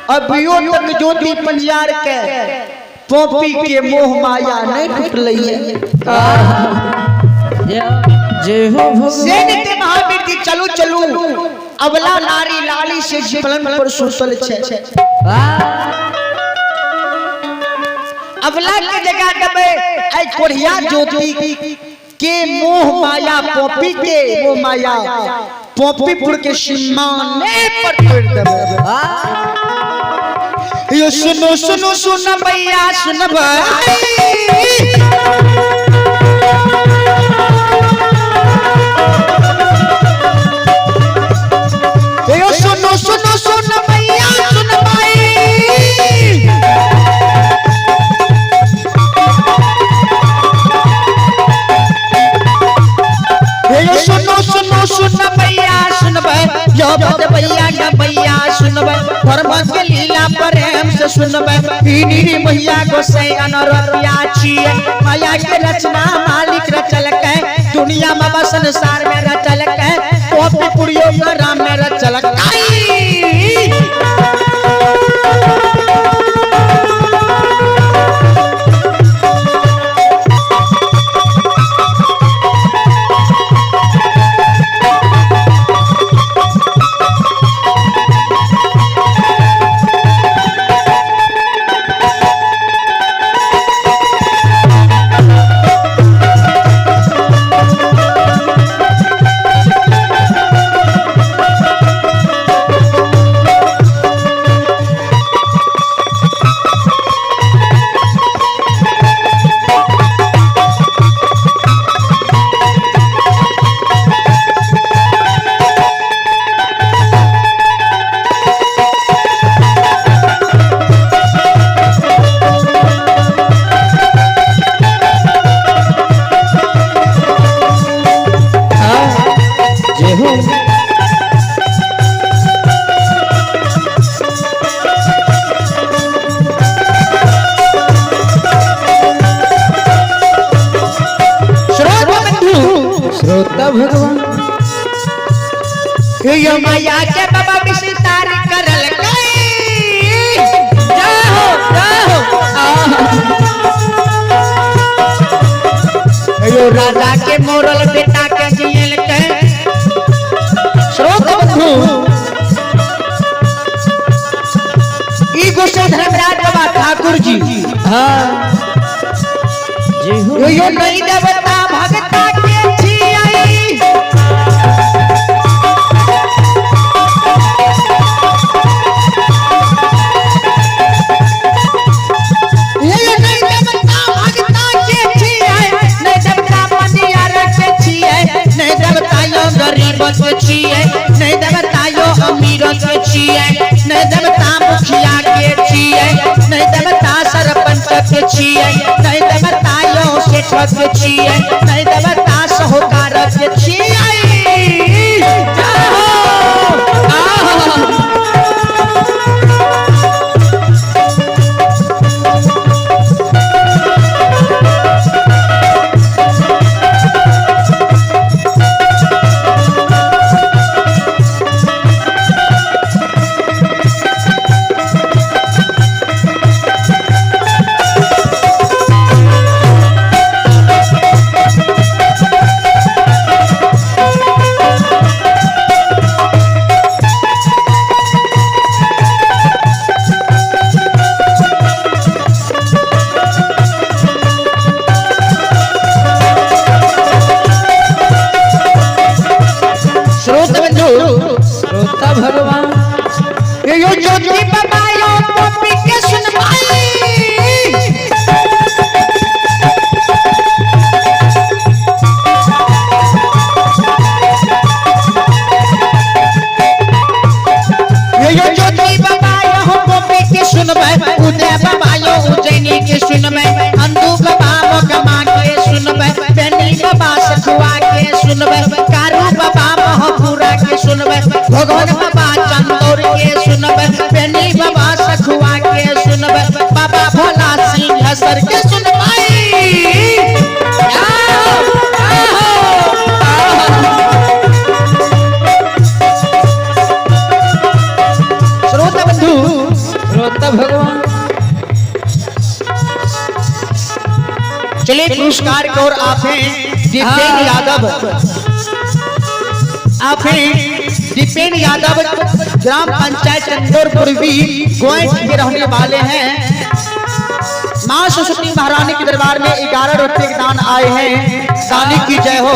अभियो तक ज्योति पंजियार के पोपी के मोह माया नहीं टूटलै है। जय हो भगवान। से नित्य महावीर जी चलू चलू अबला नारी लाली से पलंग पर सुतल छे। अबला के जगह देबै ऐ कोढ़िया ज्योति के मोह माया, पोपी के मोह माया पोपीपुर के सीमाने पर तोड़ देबै। यो सुनो सुनो सुन भैया सुन भाई, यो सुनो सुनो सुन भैया सुन भाई, यो सुनो सुनो सुन भैया सुन भाई, यो बद भैया ग भैया सुन भाई, धर्म के लीला प्रेम से सुन भाई, इनी मैया गोसाई अनरतिया छिए, माया के रचना मालिक रचल के, दुनिया में संसार में रचल के, पोपी पुरियो राम में रचल के। जय हो। श्रोता बंधु, श्रोता भगवान, यो माया के बाबा विस्तार करल गई। जय हो जय हो। यो राजा के मोरल बेटा के जियल के। श्रोता बंधु, ई गोसाई धर्मराज बाबा ठाकुर जी, हाँ जय हो। यो नहीं देवता भगता के छियाई, ये नहीं देवता भगता के छियाई, नहीं देवता मनियार के छियाई, नहीं देवता यो गरीब के छियाई, नहीं देवता यो अमीर के छियाई, नहीं देवता मुखिया के छियाई, नहीं देवता सरपंच के छियाई, नहीं देवता यो सेठ के छियाई, नहीं देवता साहूकार के छियाई। जय हो। आहा। श्रोत बंधु, श्रोता भगवान, यो ज्योति बाबा यो पपी के सुनवाई, यो ज्योति बाबा यो पपी के सुनवाई, उदय बाबा यो उज्जैनी के सुनवाई, अंधु बाबा मोगमा के सुनवाई, बेनी बाबा सखुआ के सुनवाई, कारू बाबा महपुरा के सुनवाई, भगवान बाबा चंदौर के सुनवाई, बेनी बाबा सखुआ के सुनवाई, बाबा भोला सिंह सर के सुनवाई। आहो, आहो, आहो। चलिए पुरस्कार की ओर आप हैं दीपेन यादव, आप हैं दीपेन यादव, ग्राम पंचायत चंदौर पूर्वी गोइठ के रहने वाले हैं। माँ सरस्वती महारानी के दरबार में 11 रुपए के दान आए हैं। दानी की जय हो,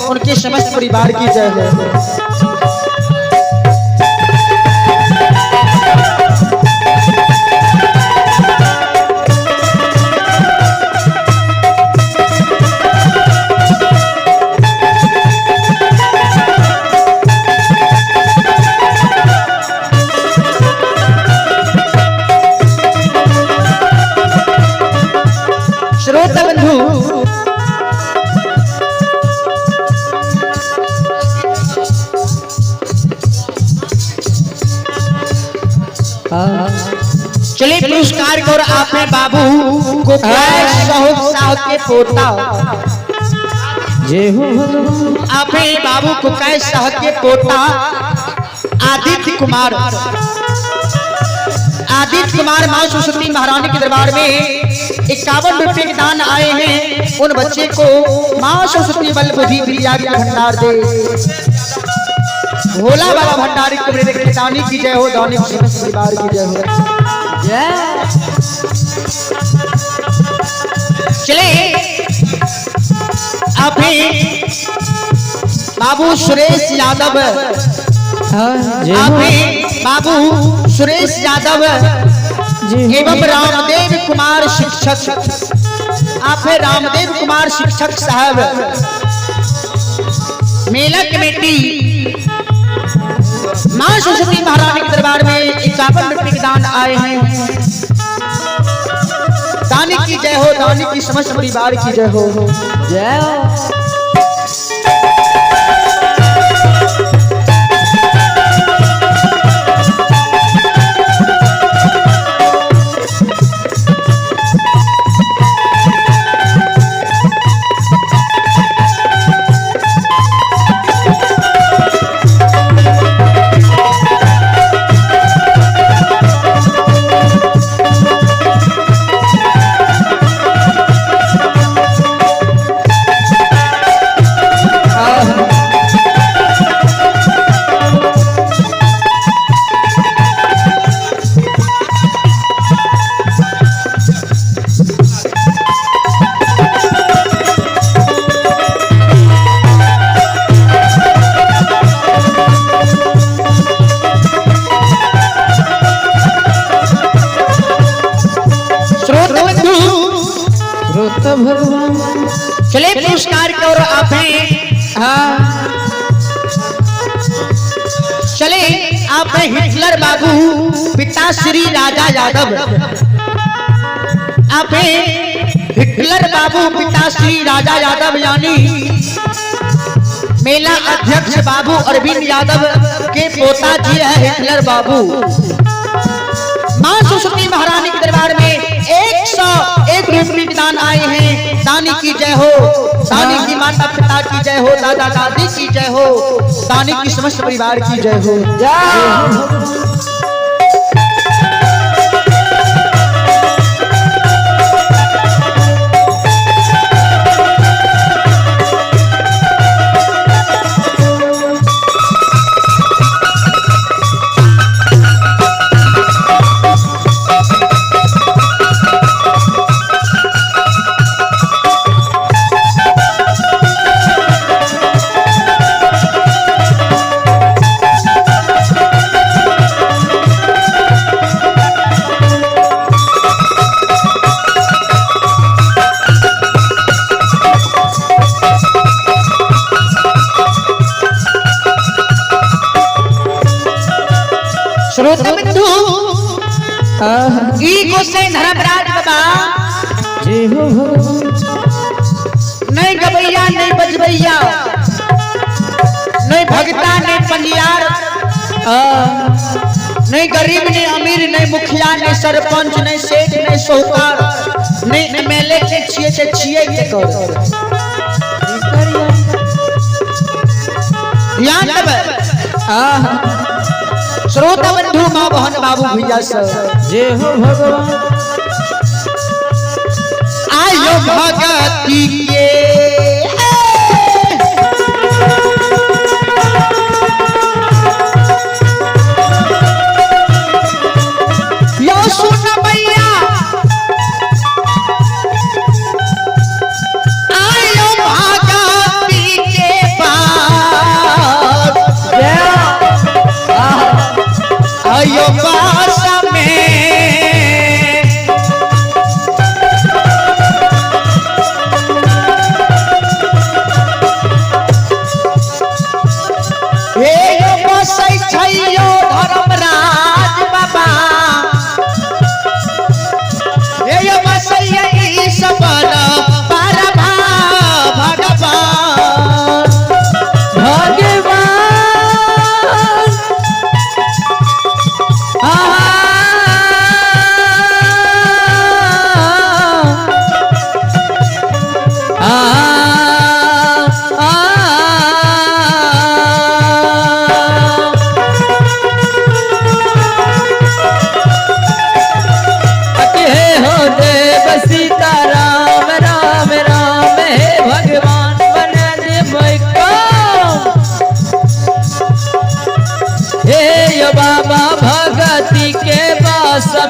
उनके समस्त परिवार की जय हो। श्रोता बंधु, चलिए पुरस्कार को आप हैं बाबू गोपाल साहब साहब के पोता, जय हो भगवान। आप हैं बाबू कुकाय साहब के पोता आदित्य कुमार। आदित्य कुमार मां सरस्वती महारानी के दरबार में 51 रुपए के दान आए हैं। उन बच्चे को मां सरस्वती बल बुद्धि विद्या के भंडार दे। भोला बाबा भंडारी को मेरे दानी की जय हो, दानी की समस्त परिवार की जय हो। जय। चले आप हैं बाबू सुरेश यादव, जय आप हो। हैं बाबू सुरेश यादव जय हो। एवं रामदेव कुमार शिक्षक, आप हैं रामदेव कुमार शिक्षक साहब, मेला कमेटी मां सरस्वती महारानी के दरबार में 51 रुपए के दान आए हैं। दानी की जय हो, दानी की समस्त परिवार की जय हो। जय हो। श्रोता बंधु, श्रोता भगवान। चले पुरस्कार की ओर आप हैं। हाँ। चले आप हैं हिटलर बाबू पिता श्री राजा यादव, आप हैं हिटलर बाबू पिता श्री राजा यादव यानी मेला अध्यक्ष बाबू अरविंद यादव के पोता जी है हिटलर बाबू। मां सरस्वती महारानी के दरबार में 101 रुपये के दान आए हैं। दानी की जय हो, दानी की माता पिता की जय हो, दादा दादी की जय हो, दानी की समस्त परिवार की जय हो। जय। श्रोता बंधु, आहा। ई गोसाई धर्मराज बाबा जय हो भगवान। नहीं गवैया नहीं बजबैया, नहीं भगता नहीं पंजियार, नहीं गरीब नहीं अमीर, नहीं मुखिया नहीं सरपंच, नहीं सेठ नहीं साहूकार, नहीं एमएलए के छिए ते छिए के कर। ध्यान देबै आहा। श्रोता बंधु, माँ बहन बाबू भैया सब। जय हो भगवान। आयो भगत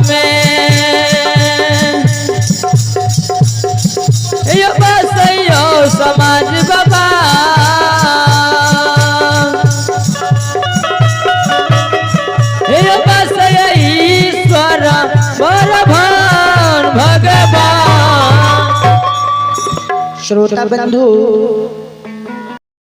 में यो बसैयो समाज बाबा। यो बसैयो ईश्वर परभान भगवान। श्रोता बंधु,